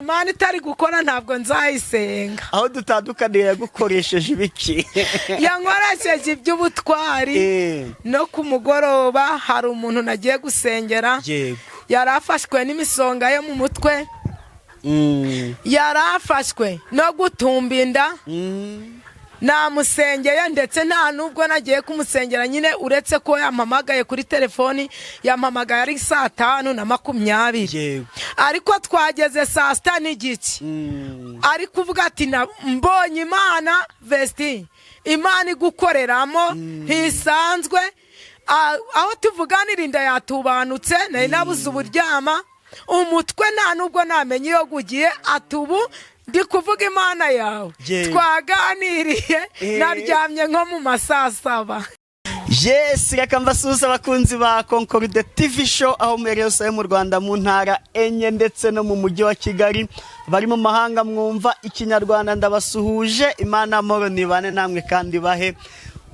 Imana itari gukora ntabwo nzayisenga. Aho dutandukaniye yagukoresheje ibiki? Yankoresheje iby'ubutwari. No ku mugoroba hari umuntu nagiye gusengera. Yari afashwe n'imisonga yo mu mutwe. Yari afashwe no gutumba inda. Namusengeye, ndetse nta nubwo nagiye kumusengera nyine, uretse ko yampamagaye kuri telefoni. Yampamagaye ari saa 5:20. Ariko twageze saa 6:30. Ari kuvuga ati: "Mbonye Imana Vestine, Imana igukoreramo ntisanzwe." Aho tuvuganira inda yatubanutse, nari nabuze uburyama, umutwe nta nubwo namenye iyo gugiye. Ati: "Ubu ndi kuvuga Imana yawe." Twaganiriye. Naryamye nko mu ma saa 7. Yes, reka mbasuhuze abakunzi ba Concorde TV Show aho muherereye hose mu Rwanda, mu ntara enye ndetse no mu mujyi wa Kigali. Bari mu mahanga mwumva Ikinyarwanda, ndabasuhuje. Imana amahoro nibane namwe kandi bahe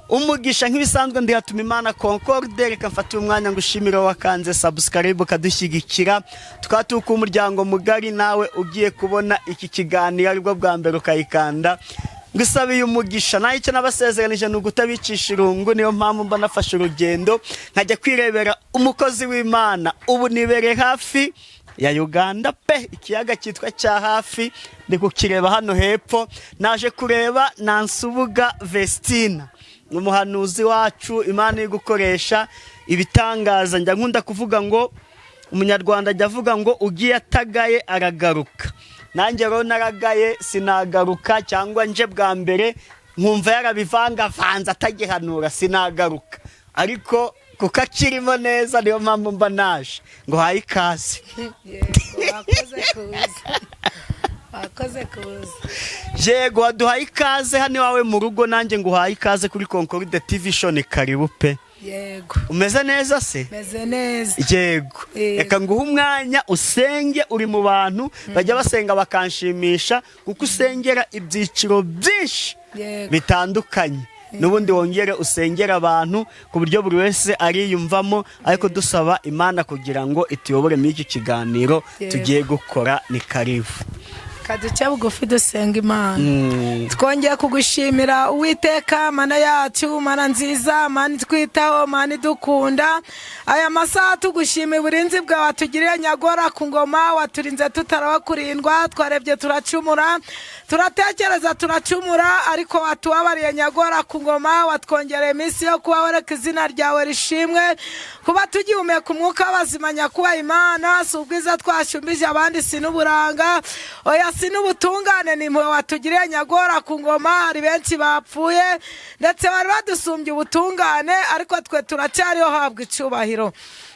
umugisha. Nk'ibisanzwe ndi hatuma Imana Concorde. Reka mfate umwanya ngo ushimire wakanze subscribe ukadushyigikira, tukaba tuka umuryango mugari. Nawe ugiye kubona iki kiganiro aribwo bwa mbere ukayikanda, ngusabiye umugisha. Nawe icyo nabasezeranije ni ugutabicisha irungu. Niyo mpamvu mba nafashe urugendo nkajya kwirebera umukozi w'Imana. Ubu nibereye hafi ya Uganda pe, ikiyaga cyitwa cya hafi ndi kukireba hano hepfo. Naje kureba Nansubuga Vestina, ni umuhanuzi wacu Imana iri gukoresha ibitangaza. Njya nkunda kuvuga ngo Umunyarwanda ajya avuga ngo ugiye atagaye aragaruka. Nanjye rero naragaye sinagaruka, cyangwa nje bwa mbere nkumva yarabivangavanze atagihanura sinagaruka, ariko kuko akirimo neza niyo mpamvu mba naje ngo haye ikaze. Yego, wakoze kuza, wakoze kuza. Yego, waduhaye ikaze hano iwawe mu rugo. Nanjye ngo uhaye ikaze kuri Concorde TV Show, ni karibu pe. Yego. Umeze neza se? Meze neza. Yego. Yego. Reka nguhe umwanya usenge. Uri mu bantu bajya basenga bakanshimisha, kuko usengera ibyiciro byinshi bitandukanye. N'ubundi wongere usengera abantu ku buryo buri wese ariyumvamo, ariko dusaba Imana kugira ngo ituyobore muri iki kiganiro tugiye gukora. Ni karibu. Kaduce bugufi dusenga Imana. Twongeye kugushimira Uwiteka Mana yacu, Mana nziza, Mana itwitaho, Mana idukunda. Aya masaha tugushimiye uburinzi bwawe watugiriye nyagora ku ngoma. Waturinze tutaraba kurindwa. Twarebye turacumura, turatekereza turacumura, ariko watubabariye nyagora ku ngoma, watwongereye iminsi yo kubaho. Reka izina ryawe rishimwe. Kuba tugihumeka umwuka w'abazima, nyakubaha Imana, si ubwiza twashumbije abandi, si n'uburanga, oya, si n'ubutungane, ni impuhwe watugiriye nyagora ku ngoma. Hari benshi bapfuye ndetse bari badusumbye ubutungane, ariko twe turacyariho. Habwa icyubahiro.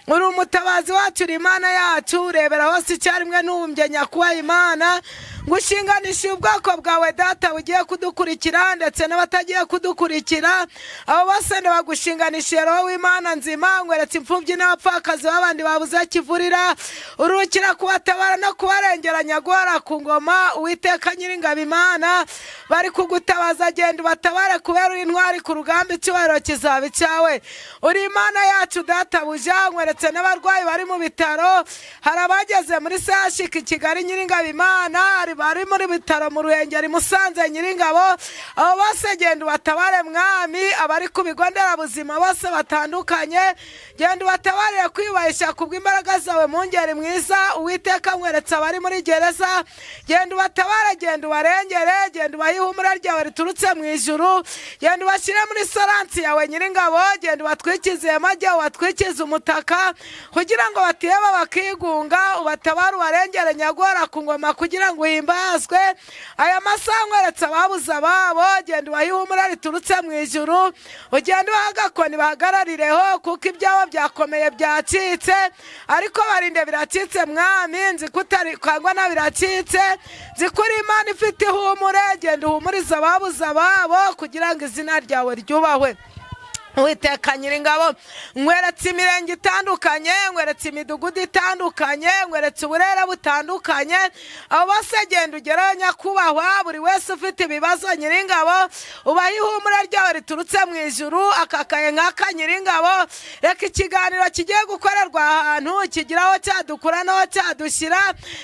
Uri umutabazi wacu, uri Imana yacu, urebera hose icyarimwe ntubumbye. Nyakubaha Imana, ngushinganisha ubwoko bwawe Data bugiye kudukurikira ndetse n'abatagiye kudukurikira. Abo bose ndabagushinganishiye Roho w'Imana nzima. Nkweretse imfubyi n'abapfakazi b'abandi babuze kivurira. Urukira kubatabara no kubarengera nyagora ku ngoma. Uwiteka Nyiringabo Imana, bari kugutabaza, genda ubatabare kubera uri intwari ku rugamba. Icyubahiro kizaba icyawe, uri Imana yacu Databuja. Nkweretse n'abarwayi bari mu bitaro. Hari abageze muri CHUK i Kigali, Nyiringabo Imana, hari bari muri bitaro mu Ruhengeri, Musanze, Nyiringabo. Abo bose genda ubatabare Mwami. Abari ku bigo nderabuzima bose batandukanye, genda ubatabarire kwiyubahisha kubw'imbaraga zawe, Mungeri mwiza. Uwiteka, nkweretse abari muri gereza, genda ubatabare, genda ubarengere, genda ubahe ihumure ryawe riturutse mu ijuru, genda ubashyire muri soransi yawe Nyiringabo, genda ubatwikize ihema ryawe, ubatwikize umutaka kugira ngo batiheba bakigunga. Ubatabare, ubarengere nyagora ku ngoma kugira ngo uhimbazwe. Aya masaha nkweretse ababuze ababo, genda ubahe ihumure riturutse mu ijuru, ugende ubahe agakoni bahagararireho, kuko ibyabo byakomeye byacitse, ariko barinde biracitse Mwami. Nzi ko utari kangwa na biracitse, nzi ko uri Imana ifite ihumure. Genda uhumurize ababuze ababo kugira ngo izina ryawe ryubahwe. Uwiteka Nyiringabo, nkweretse imirenge itandukanye, nkweretse imidugudu itandukanye, nkweretse uburere butandukanye. Abo bose genda ugerayo nyakubahwa. Buri wese ufite ibibazo, Nyiringabo, ubahe ihumure ryawe riturutse mu ijuru. Akakaye nk'aka, Nyiringabo, reka ikiganiro kigiye gukorerwa ahantu kigira aho cyadukura n'aho cyadushyira.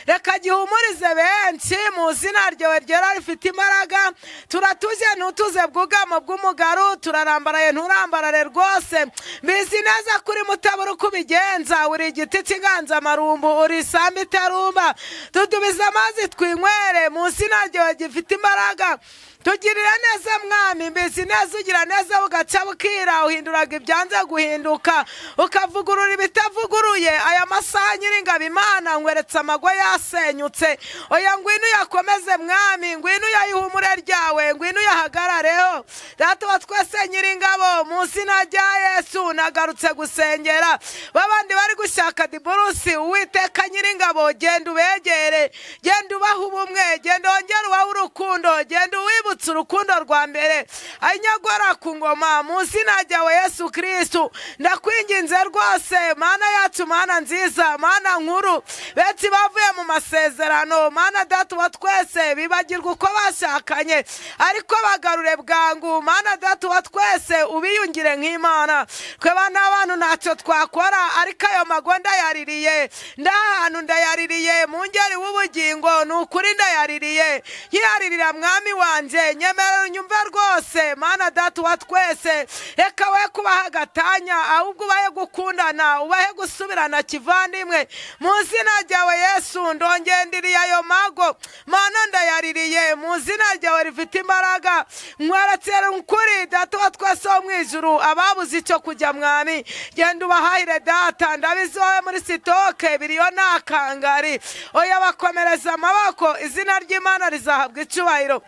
Reka gihumurize benshi mu izina ryawe ryera rifite imbaraga. Turatuje, ntutuze bwugamo bw'umugaru. Turarambaraye, nturambarare rwose. Mbizi neza kuri mutabura uko ubigenza. Uri igiti cy'inganzamarumbu, uri isambu itarumba. Tudubize amazi twinywere mu izina ryawe gifite imbaraga. Tugirire neza, Mwami. Mbizi neza ugira neza bugaca bukira, uhinduraga ibyanze guhinduka, ukavugurura ibitavuguruye. Aya masaha, Nyiringabo Imana, nkweretse amago yasenyutse. Oya, ngwino uyakomeze, Mwami, ngwino uyayihumure ryawe, ngwino uyahagarareho, Data wa twese. Nyiringabo, mu izina rya Yesu, nagarutse gusengera babandi bari gushaka divorce. Uwiteka Nyiringabo, genda ubegere, genda ubahe ubumwe, genda wongere ubahe urukundo, genda uwibutse urukundo rwa mbere. Anyagora ku ngoma, mu izina ryawe Yesu Kirisitu, ndakwinginze rwose, Mana yacu, Mana nziza, Mana nkuru. Benshi bavuye mu masezerano, Mana Data wa twese, bibagirwa uko bashakanye, ariko bagarure bwangu, Mana Data wa twese, ubiyungire nk'Imana. Tweba n'abantu ntacyo twakora, ariko ayo mago ndayaririye, ndahantu ndayaririye mu ngeri w'ubugingo. Ni ukuri ndayaririye, nkiyaririra, Mwami wanjye, nyemerera unyumve rwose, Mana Data wa twese. Reka we kubaha agatanya, ahubwo ubahe gukundana, ubahe gusubirana kivandimwe mu izina ryawe Yesu. Ndongeye ndiriye ayo mago, Mana, ndayaririye mu izina ryawe rifite imbaraga. Nkweretse ukuri, Data wa twese wo mu ijuru, ababuze icyo kujya, Mwami, genda ubahahire, Data. Ndabizi wowe muri stock biriyo ni akangari. Oya, bakomereza amaboko, izina ry'Imana rizahabwa icyubahiro.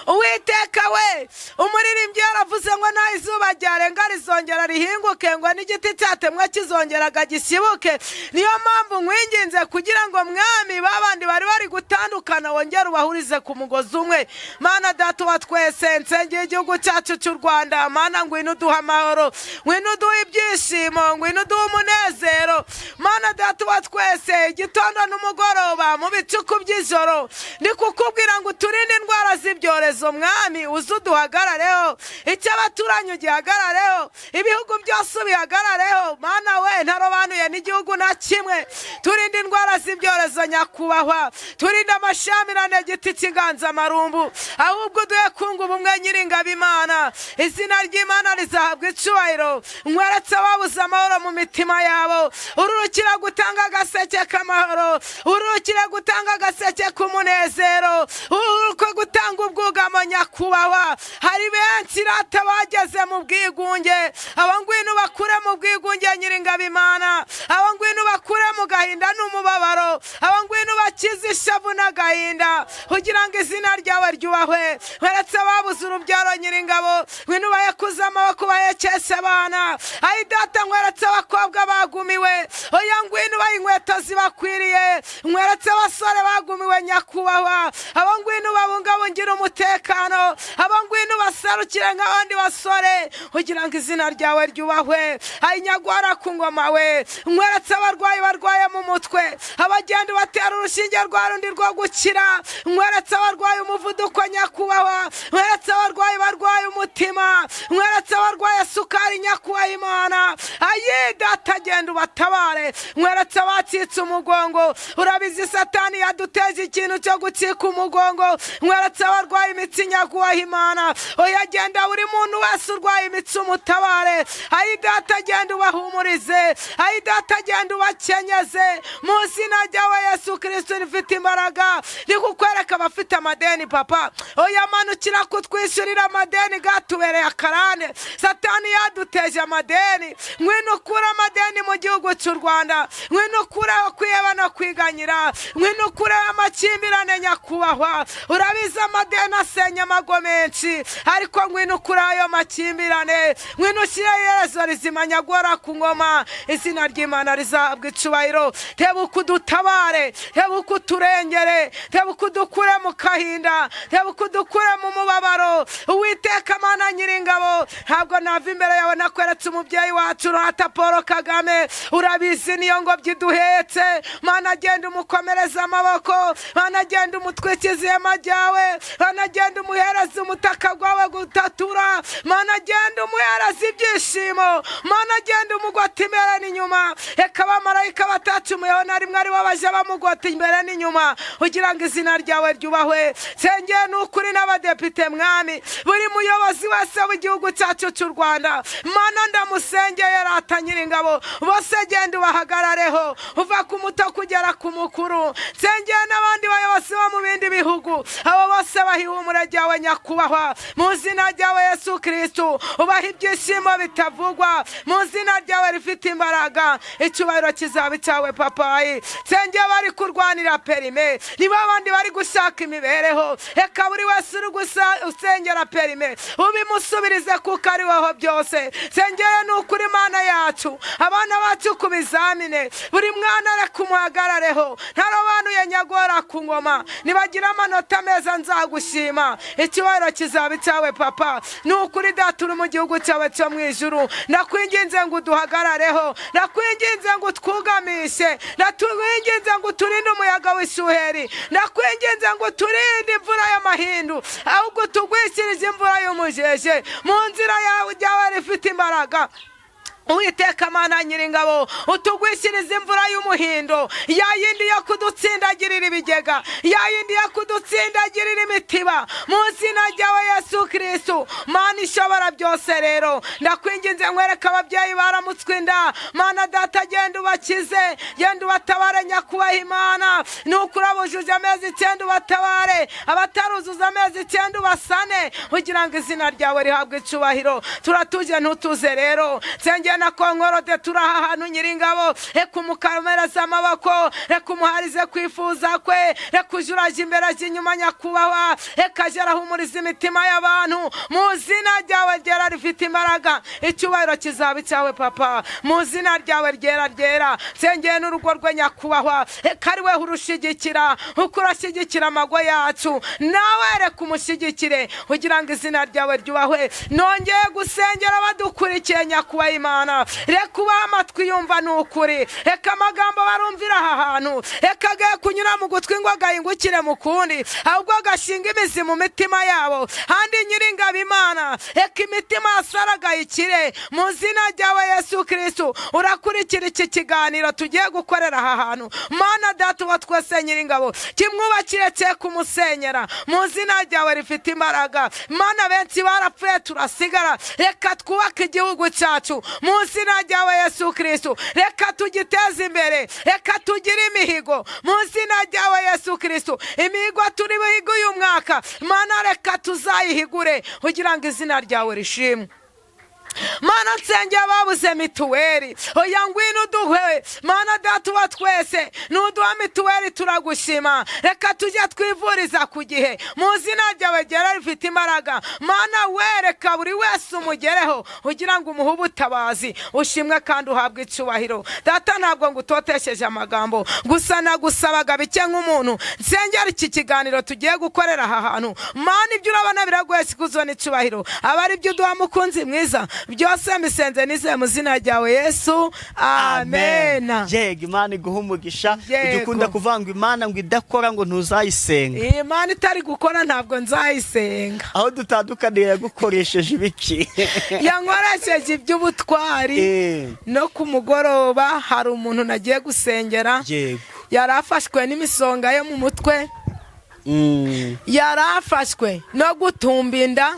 Uwiteka we, umuririmbyi yaravuze ngo nta izuba ryarenga rizongera rihinguke, ngo n'igiti cyatemwe kizongeraga gishibuke. Niyo mpamvu nkwinginze kugira ngo, Mwami, babandi bari bari gutandukana wongere ubahurize ku mugozi umwe, Mana Data wa twese. Nsengeye igihugu cyacu cy'u Rwanda. Mana, ngwino uduhe amahoro, ngwino uduhe ibyishimo, ngwino uduhe umunezero, Mana Data wa twese. Igitondo n'umugoroba, mu bicuku by'ijoro, ndi kukubwira ngo uturinde indwara z'ibyorezo. Mwami, uze uduhagarareho, icyo abaturanyi ugihagarareho, ibihugu byose ubihagarareho. Mana we, ntarobanuye n'igihugu na kimwe. Turinde indwara z'ibyorezo, nyakubahwa, turinde amashyamirane, giti cy'inganzamarumbu, ahubwo uduhe kunga ubumwe, Nyiringabo Imana. Izina ry'Imana rizahabwa icyubahiro. Nkweretse ababuze amahoro mu mitima yabo. Ururukira gutanga agaseke k'amahoro, ururukira gutanga agaseke k'umunezero, ururuka gutanga ubwugamo, nyakubahwa. Hari benshi rata bageze mu bwigunge. Abo ngwino bakure mu bwigunge, Nyiringabo Imana. Abo ngwino bakure mu gahinda n'umubabaro. Abo ngwino bakize ishavu n'agahinda kugira ngo izina ryawe ryubahwe. Nkweretse ababuze urubyaro, Nyiringabo, ngwino ubahekuze amaboko, ubahekeshe abana. Ayi Data, nkweretse abakobwa bagumiwe. Oya, ngwino ubahe inkweto zibakwiriye. Nkweretse abasore bagumiwe, nyakubahwa. Abo ngwino babungabungire umutekano. Abo ngwino baserukire nk'abandi basore kugira ngo izina ryawe ryubahwe. Ayinyagwara ku ngoma we, nkweretse abarwayi barwaye mu mutwe, abagenda batera urushinge rwa rundi rwo gukira. Nkweretse abarwaye umuvuduko, nyakubahwa. Nkweretse abarwayi barwaye umutima. Nkweretse abarwaye sukari, nyakubahwa Imana. Ayi Data, genda ubatabare. Nkweretse abacitse umugongo. Urabizi, Satani yaduteje ikintu cyo gucika umugongo. Nkweretse abarwaye imitsi, nyakubahwa Imana. Oya, genda buri muntu wese urwaye imitsi umutabare. Ayi Data, genda ubahumurize. Ayi Data, genda ubakenyeze mu izina ryawe Yesu Kirisito rifite imbaraga. Ndi kukwereka abafite amadeni, papa. Oya, manukira kutwishyurira amadeni gatubereye akarande. Satani yaduteje amadeni. Ngwino ukure amadeni mu gihugu cy'u Rwanda. Ngwino ukureho kwiheba no kwiganyira. Ngwino ukureho amakimbirane, nyakubahwa. Urabizi amadeni. Nsengeye nasenya amago menshi, ariko ngwino ukure ayo makimbirane, ngwino ushyire iherezo rizima nyagora ku ngoma. Izina ry'Imana rizahabwa icubahiro. Tebuka udutabare, tebuka uturengere, tebuka udukure mu kahinda, tebuka udukure mu mubabaro. Uwiteka Mana Nyiringabo, ntabwo nava imbere yawe nakweretse umubyeyi wacu Rata Paul Kagame. Urabizi, niyo ngobyi duhetse. Mana, genda umukomereze amaboko. Mana, genda umutwikize ihema ryawe. Mana, genda umuhereze umutaka gwawe gutatura. Mana, genda umuhereze ibyishimo. Mana, genda umugota imbere n'inyuma. Reka abamarayika batacumuyeho na rimwe ari bo baje bamugota imbere n'inyuma, kugira ngo izina ryawe ryubahwe. Nsengeye ni ukuri n'abadepite, Mwami, buri muyobozi wese w'igihugu cyacu cy'u Rwanda. Mana, ndamusengeye. Rata Nyiringabo, bose genda ubahagarareho, uva ku muto kugera ku mukuru. Nsengeye n'abandi bayobozi bo mu bindi bihugu, abo bose baha ihumure ryawe nyakubahwa. Mu izina ryawe Yesu Kristu, ubaha ibyishimo bitavugwa. Mu izina ryawe rifite imbaraga, icyubahiro kizaba icyawe, papayi. Nsengeye bari kurwanira perime, niba abandi bari gushaka imibereho, reka buri wese uri gusa usengera perime ubimusubirize, kuko ari wowe byose. Nsengere ni ukuri, Mana yacu, abana bacu ku bizamine, buri mwana reka umuhagarareho ntarobanuye nyagora ku ngoma. Nibagira amanota meza nzagushima, icyubahiro kizaba icyawe, papa. Ni ukuri, Data uri mu gihugu cyawe cyo mu ijuru, ndakwinginze ngo uduhagarareho, ndakwinginze ngo utwugamishe, ndakwinginze ngo uturinde umuyaga w'ishuheri, ndakwinginze ngo uturinde imvura y'amahindu, ahubwo utugwisirize imvura y'umujeje mu nzira yawe ryawe rifite imbaraga. Uwiteka Mana Nyiringabo, utugwisirize imvura y'umuhindo, ya yindi yo kudutsindagirira ibigega, ya yindi yo kudutsindagirira imitiba, mu izina ryawe Yesu Kristu. Mana ishobora byose, rero ndakwinginze nkwereka ababyeyi baramutswe inda. Mana Data, genda ubakize, genda ubatabare nyakubahwa Imana. Ni ukuri, abujuje amezi 9 ubatabare, abataruzuza amezi 9 ubasane, kugira ngo izina ryawe rihabwe icubahiro. Turatuje ntutuze. Rero nsengeye na Concorde, turi aha hantu Nyiringabo, reka umukomereze amaboko, reka umuharize kwifuza kwe, reka uje uraje imbere aje inyuma nyakubahwa, reka aje arahumuriza imitima y'abantu. Mu izina ryawe ryera rifite imbaraga, icyubahiro kizaba icyawe, papa. Mu izina ryawe ryera ryera, nsengeye n'urugo rwe nyakubahwa, reka ari we urushigikira uko urashyigikira amago yacu, nawe reka umushyigikire kugira ngo izina ryawe ryubahwe. Nongeye gusengera abadukurikiye nyakubahwa Imana, reka ubahe amatwi yumva. Ni ukuri, reka amagambo barumvira aha hantu, reka agaye kunyura mu gutwi ngo agahingukire mu kundi, ahubwo agashinga imizi mu mitima yabo. Handi Nyiringabo Imana, reka imitima yasaragaye ikire mu izina ryawe Yesu Kristu. Urakurikira iki kiganiro tugiye gukorera aha hantu, Mana Data wa twese Nyiringabo, kimwubakire cye kumusenyera mu izina ryawe rifite imbaraga. Mana, benshi barapfuye turasigara, reka twubake igihugu cyacu mu izina ryawe Yesu Kristu, reka tugiteze imbere, reka tugire imihigo mu izina ryawe Yesu Kristu. Imihigo turi buhige uyu mwaka, Mana, reka tuzayihigure kugira ngo izina ryawe rishimwe. Mana, nsengera ababuze mituweli, oya ngwino uduhe. Mana Data wa twese, nuduha mituweli turagushima. Reka tujye twivuriza ku gihe mu izina ryawe ryera rifite imbaraga. Mana, wereka buri wese umugereho kugira ngo umuhe ubutabazi. Ushimwe kandi uhabwe icyubahiro. Data, ntabwo ngutotesheje amagambo, gusa nagusabaga bike nk'umuntu. Nsengera iki kiganiro tugiye gukorera aha hantu. Mana, ibyo urabona biragoye sikuzona icyubahiro, aba ari byo uduha, mukunzi mwiza. Byose mbisenze nizeye mu izina ryawe Yesu, amen. Yego, Imana iguha umugisha. Yego. Ujya ukunda kuvuga ngo Imana ngo idakora ngo ntuzayisenga. Iyi Mana itari gukora ntabwo nzayisenga. Aho dutandukaniye yagukoresheje ibiki? Yankoresheje iby'ubutwari. No ku mugoroba hari umuntu nagiye gusengera, yari afashwe n'imisonga yo mu mutwe, yari afashwe no gutumba inda.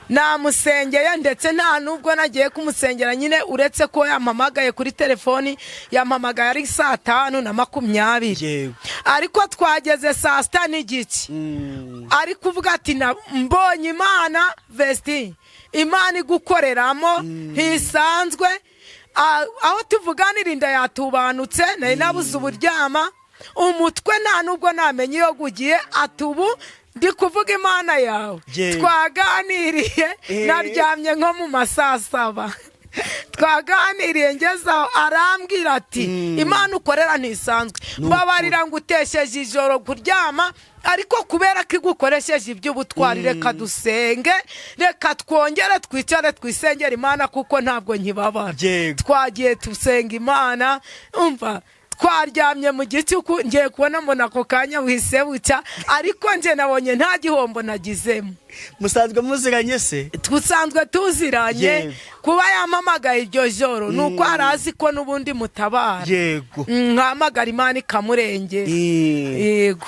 Namusengeye, ndetse nta nubwo nagiye kumusengera nyine, uretse ko yampamagaye kuri telefoni. Yampamagaye ari saa 5:20, ariko twageze saa 6:30, ari kuvuga ati: "Mbonye Imana Vesti, Imana igukoreramo ntisanzwe." Aho tuvuganira inda yatubanutse, nari nabuze uburyama, umutwe nta nubwo namenye iyo gugiye. Ati ubu Ndi kuvuga Imana yawe. Yego. Twaganiriye, naryamye nko mu ma 7:00, twaganiriye, ngeze aho arambwira ati: "Imana ukorera ntisanzwe, mbabarira ngo utesheje ijoro kuryama, ariko kubera ko igukoresheje iby'ubutwari, reka dusenge, reka twongere twicare twisengere Imana, kuko ntabwo nkibabara." Twagiye tusenga Imana, umva, twaryamye mu gicuku, ngiye kubona mbona ako kanya buhise bucya, ariko nje nabonye nta gihombo nagizemo. Musanzwe muziranye se? Dusanzwe tuziranye. Kuba yampamagaye iryo joro ni uko yari azi ko n'ubundi mutabara. Nkahamagara Imana ikamurengera. Yego.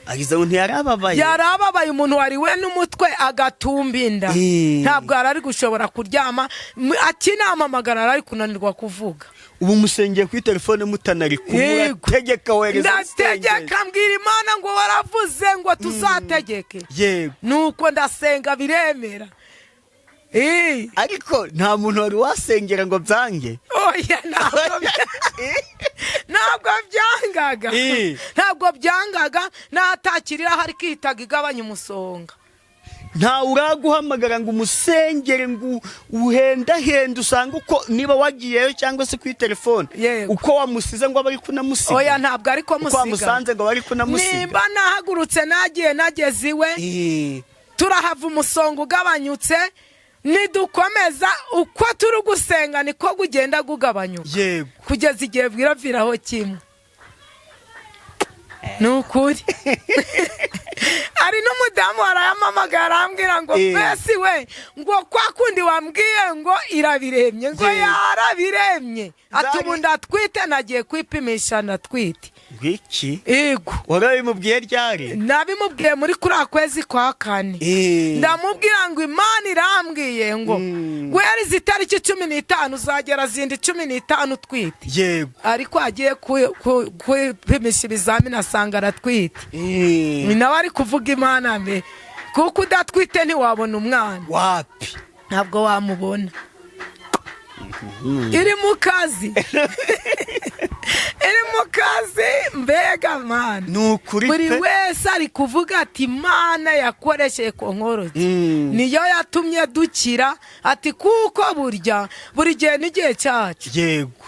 Agize ngo ntiyarababaye. Yari ababaye, umuntu wariwe n'umutwe agatumba inda. Ntabwo yari ari gushobora kuryama. Akinampamagara yari ari kunanirwa kuvuga. Ubu musengeye kuri telefone mutanari kumwe? Yego. Urategeka, wohereza. Ndategeka, mbwira Imana ngo waravuze ngo tuzategeke. Nuko ndasenga biremera. Ariko nta muntu wari wasengera ngo byange. Oya, ntabwo byangaga. Ntabwo byangaga, n'atakirira hari kihitaga igabanya umusonga. Ntawe uraguhamagara ngo umusengere, ngo uhendahende, usanga uko niba wagiyeyo cyangwa se kuri telefone, uko wamusize ngo abe ari kunamusiga? Oya, ntabwo ariko Uko musiga. wamusanze ngo abe ari kunamusiga? Nimba nahagurutse nagiye nageze iwe, turahava umusonga ugabanyutse, nidukomeza uko turi gusenga niko gugenda gugabanyuka, kugeza igihe bwiraviraho kimwe. Ni ukuri, hari n'umudamu warayampamagara arambwira ngo: "Mbese we," ngo, "kwa kundi wambwiye ngo irabiremye," ngo, "yarabiremye," ati: "Ubu ndatwite, nagiye kwipimisha ndatwite." Ngwiki? Yego. Wari wabimubwiye ryari? Nabimubwiye muri kuriya kwezi kwa kane. Ndamubwira ngo Imana irambwiye ngo guhera izi tariki 15 uzagera zindi 15 utwite. Ariko agiye kwipimisha ibizamini asanga aratwite. Ni nawe ari kuvuga Imana mbe, kuko udatwite ntiwabona umwana. Wapi. Ntabwo wamubona. Iri mu kazi, iri mu kazi, mbega Mana! Ni ukuri Buri pe. wese ari kuvuga ati: "Imana yakoresheje Konkoroki, niyo yatumye dukira," ati kuko burya buri gihe n'igihe cyacu.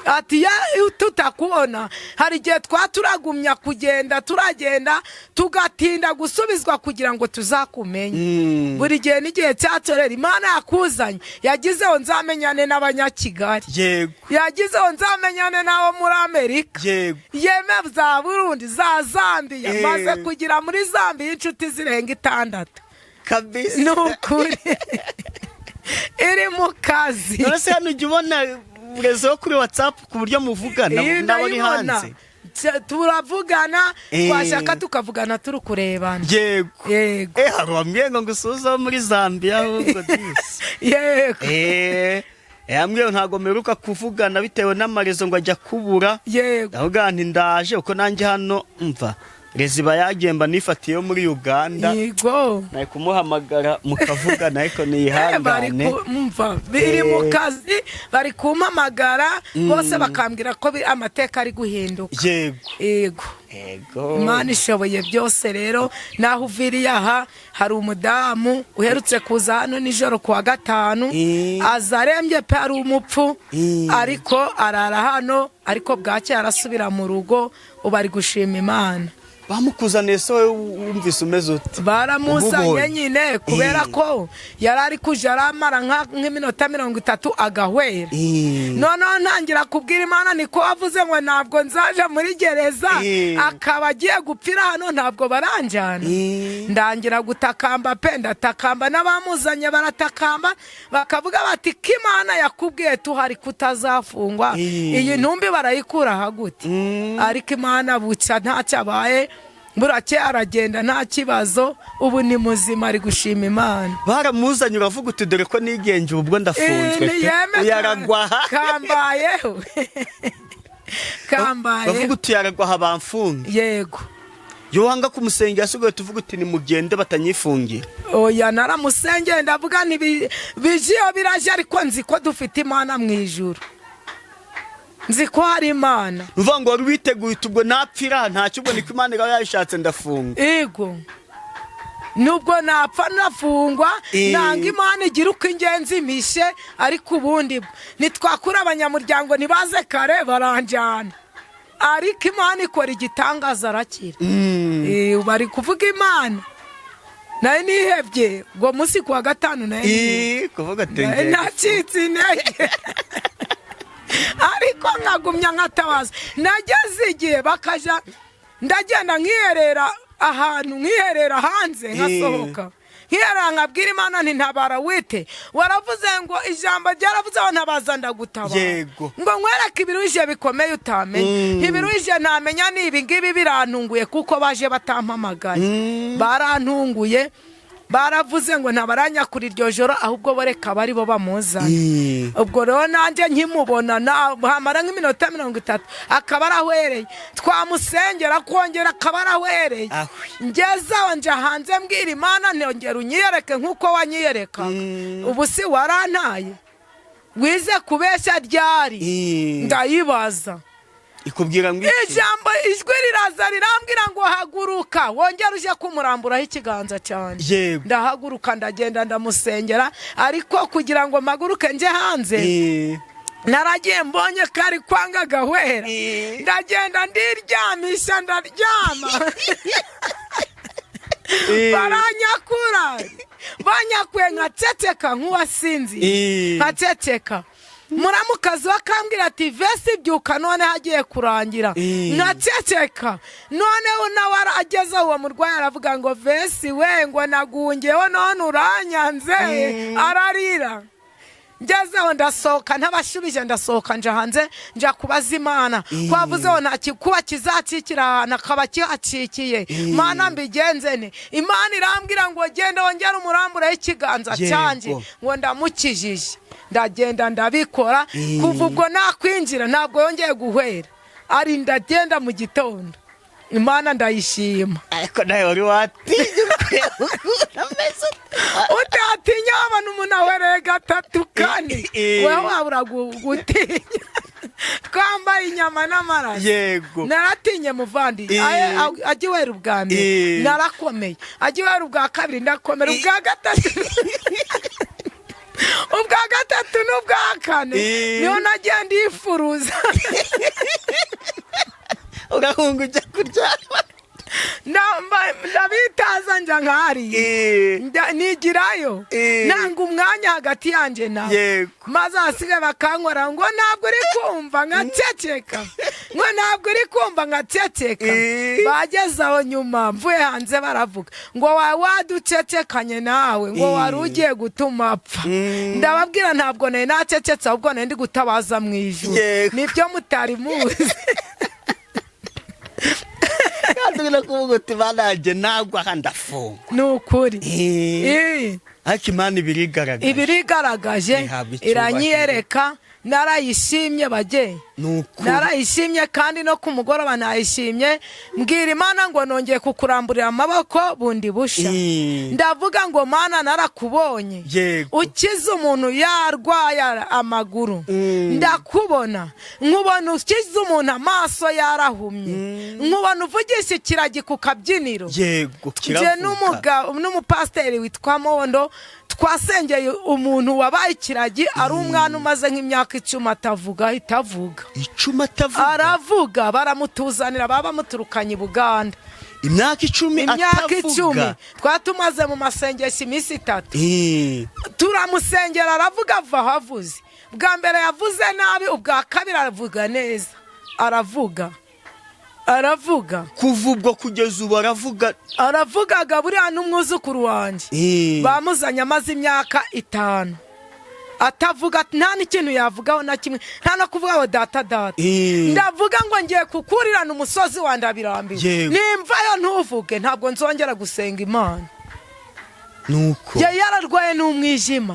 Ati ya tutakubona, hari igihe twaturagumya kugenda, turagenda tugatinda gusubizwa kugira ngo tuzakumenye. Buri gihe n'igihe cyacu rero Imana yakuzanye, yagizeho nzamenyane n'Abanyakigali, yagizeho nzamenyane n'abo muri Amerika, yeme za Burundi, za Zambiya. Maze kugira muri Zambiya inshuti zirenga itandatu. Ni ukuri, iri mu kazi. None se hano ujya ubona réseau kuri WhatsApp ku buryo muvugana Iyi n'abari ndayibona. hanze? Turavugana, twashaka tukavugana turi kurebana. Yego. Hari uwambwiye ngo ngusuhuze wo muri Zambia ahubwo disi. Yego. Yambwiye ngo ntabwo mperuka kuvugana bitewe n'ama réseau, ngo ajya kubura. Ndavuga nti ndaje, kuko nanjye hano mva réseau iba yagemba nifatiye yo muri Uganda. Nari kumuhamagara mukavugana, ariko Bari niyihangane. Mva biri mu kazi, bari kumpamagara bose bakambwira ko amateka ari guhinduka. Yego. Imana ishoboye byose. Rero naho uviriye aha, hari umudamu uherutse kuza hano nijoro ku wa gatanu. Aza arembye pe, ari umupfu. Ariko arara hano, ariko bwacye arasubira mu rugo, ubu ari gushima Imana. Bamukuzaniye se wowe wumvise umeze ute? Baramuzanye. Umubonye. Nyine kubera ko yari ari kuja aramara nk'iminota 30 agahwera. Noneho ntangira kubwira Imana, niko wavuze ngo ntabwo nzaja muri gereza, akaba agiye gupfira hano, ntabwo baranjyana. Ndangira gutakamba pe, ndatakamba, n'abamuzanye baratakamba, bakavuga bati: "Ko Imana yakubwiye tuhari kutazafungwa, iyi ntumbi barayikura gute?" Ariko Imana bucya ntacyo abaye, burake aragenda nta kibazo, ubu ni muzima, ari gushima Imana. Baramuzanye uravuga uti: "Dore ko nigenje, ubu ubwo ndafunzwe pe." Niyeme. Uyaragwa aha. Kambayeho, kambayeho. Bavuga uti: "Yaragwa aha bamfunge." Yego. Iyo wanga kumusengera asigaye tuvuga uti: "Nimugende batanyifungira." Oya, naramusengeye, ndavuga nti bije iyo biraje, ariko nzi ko dufite Imana mu ijuru, nzi ko hari Imana. Ni ukuvuga ngo wari witeguye uti: "Ubwo napfira ntacyo, ubwo niko Imana iba yabishatse, ndafunga." Yego. Nubwo napfa nafungwa, nanga Imana igira uko ingenzi impishe. Ariko ubundi bwo nitwakura abanyamuryango ntibaze kare baranjyana, ariko Imana ikora igitangaza, arakira. Bari kuvuga Imana, nayo nihebye ngo munsi ku wa gatanu nayo nihebye. Kuvuga ati Nayo ngiye nacitse intege, ariko nkagumya nkatabaza. Nageze igihe bakaja, ndagenda nkiherera ahantu, nkiherera hanze, nkasohoka nkiherera, nkabwira Imana nti: "Ntabara wite, waravuze ngo ijambo ryaravuze ngo ntabaza ndagutabara." Ngo nkwereke ibiruhije bikomeye utamenya. Ibiruhije ntamenya ni ibi ngibi, birantunguye kuko baje batampamagaye. Barantunguye, baravuze ngo ntabaranyakura iryo joro, ahubwo boreka bari bo bamuzanye. Ubwo rero nanjye nkimubona hamara nk'iminota 30 akaba arahwereye, twamusengera kongera akaba arahwereye. Ahwi. Ngeze aho nja hanze, mbwira Imana ntongera unyiyereke nk'uko wanyiyerekaga. Ubu si warantaye, wize kubeshya ryari? Ndayibaza. Ikubwira ngo iki? Ijambo, ijwi riraza rirambwira ngo: "Haguruka wongere uje kumuramburaho ikiganza cyanjye." Ndahaguruka, ndagenda, ndamusengera. Ariko kugira ngo mpaguruke nje hanze, naragiye mbonye kari kwanga gahwera. Ndagenda ndiryamisha, ndaryama. Baranyakura, banyakuye nkaceceka nk'uwasinziye, nkaceceka. Muramukazi we akambwira ati: "Vesi, byuka none hagiye kurangira." Nkaceceka. Noneho nawe ageze uwo murwayi aravuga ngo: "Vesi we," ngo "nagungeho none uranyanze." Ararira. Ngezeho ndasohoka ntabashubije, ndasohoka nja hanze, nja kubaza Imana kwavuzeho nta kikuba kizacikira ahantu akaba kihacikiye. Mana, mbigenze ne? Imana irambwira ngo: "Genda wongere umurambureho ikiganza cyanjye," ngo "ndamukijije." Ndagenda ndabikora. Kuva ubwo nakwinjira ntabwo yongeye guhwera, ari ndagenda mu gitondo. Imana ndayishima. Ariko nawe wari watinye kureba ukuntu ameze. Utatinya wabona umuntu ahwereye gatatu, kane, wowe wabura gutinya? Twambaye inyama n'amaraso. Naratinye muvandi. Ajya iwera ubwa mbere, narakomeye. Ajya iwera ubwa kabiri, ndakomera. Ubwa gatatu, ubwa gatatu n'ubwa kane, niho nagiye ndifuruza. Urahunga ujya kuryama. Ndabitaza, njya nkahariya. Nigirayo. Nanga umwanya hagati yanjye nawe. Maze ahasigaye bakankora ngo: "Ntabwo uri kumva?" Nkaceceka. Ngo: "Ntabwo uri kumva?" Nkaceceka. Bageze aho nyuma mvuye hanze baravuga ngo: "Waducecekanye nawe," ngo "wari ugiye gutuma apfa." Ndababwira ntabwo nari nacecetse, ahubwo nari ndi gutabaza mu ijuru. Nibyo mutari muzi. Kandi uri no kuvuga uti: "Banajye nagwa aha ndafungwa." Ni ukuri. Ariko Imana ibirigaragaje. Ibirigaragaje. Ihabwa icyubahiro. Iranyiyereka, narayishimye bage. Ni ukuri. Narayishimye, kandi no ku mugoroba nayishimye, mbwira Imana ngo nongeye kukuramburira amaboko bundi busha. Ndavuga ngo: "Mana, narakubonye ukiza umuntu yarwaye amaguru, ndakubona, nkubona ukiza umuntu amaso yarahumye, nkubona uvugisha ikiragi ku kabyiniro." Njye Kiravuga. n'umupasiteri witwa Mondo twasengeye umuntu wabaye ikiragi, ari umwana umaze nk'imyaka 10 atavuga, ahita avuga. 10 atavuga? Aravuga. Baramutuzanira, baba bamuturukanye i Buganda. Imyaka 10 Imyaka atavuga? 10. Twari tumaze mu masengesho iminsi 3. Turamusengera aravuga, ava aho avuze. Bwa mbere yavuze nabi, ubwa kabiri aravuga neza, aravuga, aravuga. Kuva ubwo kugeza ubu aravuga? Aravugaga. Buriya n'umwuzukuru wanjye bamuzanye amaze imyaka 5 atavuga, nta n'ikintu yavugaho na kimwe, nta no kuvuga ngo "data, data". Ndavuga ngo ngiye kukurirana umusozi wa Ndabirambiwe. Nimvayo ntuvuge, ntabwo nzongera gusenga Imana. Nuko. Yari yararwaye n'umwijima.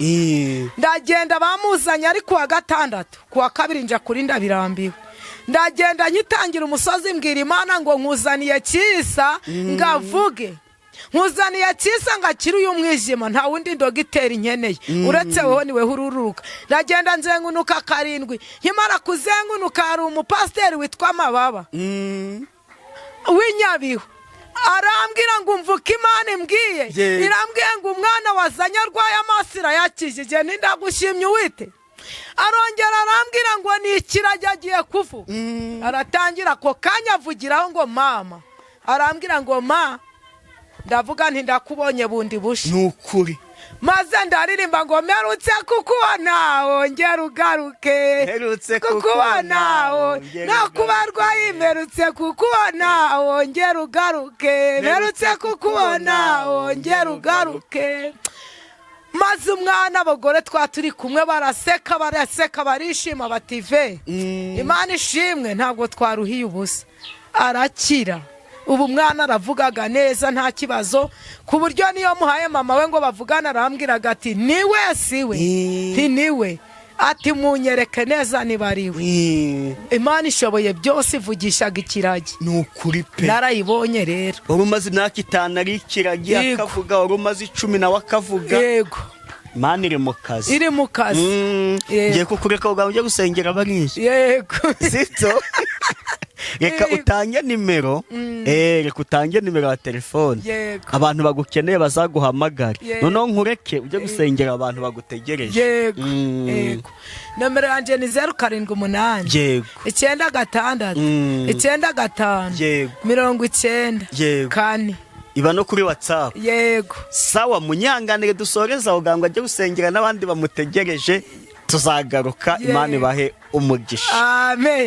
Ndagenda, bamuzanye ari kuwa gatandatu, kuwa kabiri nja kuri Ndabirambiwe. Ndagenda nyitangira umusozi, mbwira Imana ngo: "Nkuzaniye Cyisa ngavuge, nkuzaniye Cyisa ngo akire uyu mwijima. Nta wundi dogiteri nkeneye uretse wowe, niwe ururuka." Ndagenda nzengunuka karindwi. Nkimara kuzengunuka, hari umupasiteri witwa Mababa w'Inyabihu. Arambwira ngo umva uko Imana imbwiye. Irambwiye ngo umwana wazanye arwaye amaso irayakijije, nindagushimye uwite. Arongera arambwira ngo ni ikiragi agiye kuvuga. Aratangira ako kanya avugiraho ngo mama, arambwira ngo ma, ndavuga nti ndakubonye bundi busha. Ni ukuri. Maze ndaririmba ngo mperutse kukubona, wongera ugaruke. Mperutse kukubona, kukubona, wongera no kuba ugaruke. Arwaye, mperutse kukubona, wongera ugaruke, mperutse kukubona, wongera ugaruke. Maze umwana, abagore twa turi kumwe baraseka, baraseka, barishima, bati ve, Imana ishimwe, ntabwo twaruhiye ubusa, arakira. Ubu umwana aravugaga neza, nta kibazo, ku buryo niyo muhaye mama we ngo bavugane, arambwiraga ati niwe siwe? Nti niwe. Ati munyereke neza niba ari we. Imana ishoboye byose, ivugishaga ikiragi. Ni ukuri pe. Narayibonye rero. Wari umaze imyaka 5 ari ikiragi, akavuga, wari umaze 10 nawe akavuga. Yego. Imana iri mu kazi. Iri mu kazi. Yego. Ngiye kukureka ubwawe ujye gusengera bariya. Yego. Sibyo, reka Yego. utange nimero, reka utange nimero ya telefone, abantu bagukeneye bazaguhamagare. Noneho nkureke ujye gusengera abantu bagutegereje. Yego. Yego, nomero yanjye ni 078 96 95 94. Iba no kuri WhatsApp? Yego. Sawa, munyanganire dusoreze aho ngo ajye gusengera n'abandi bamutegereje, tuzagaruka. Yego. Imana ibahe umugisha. Amen.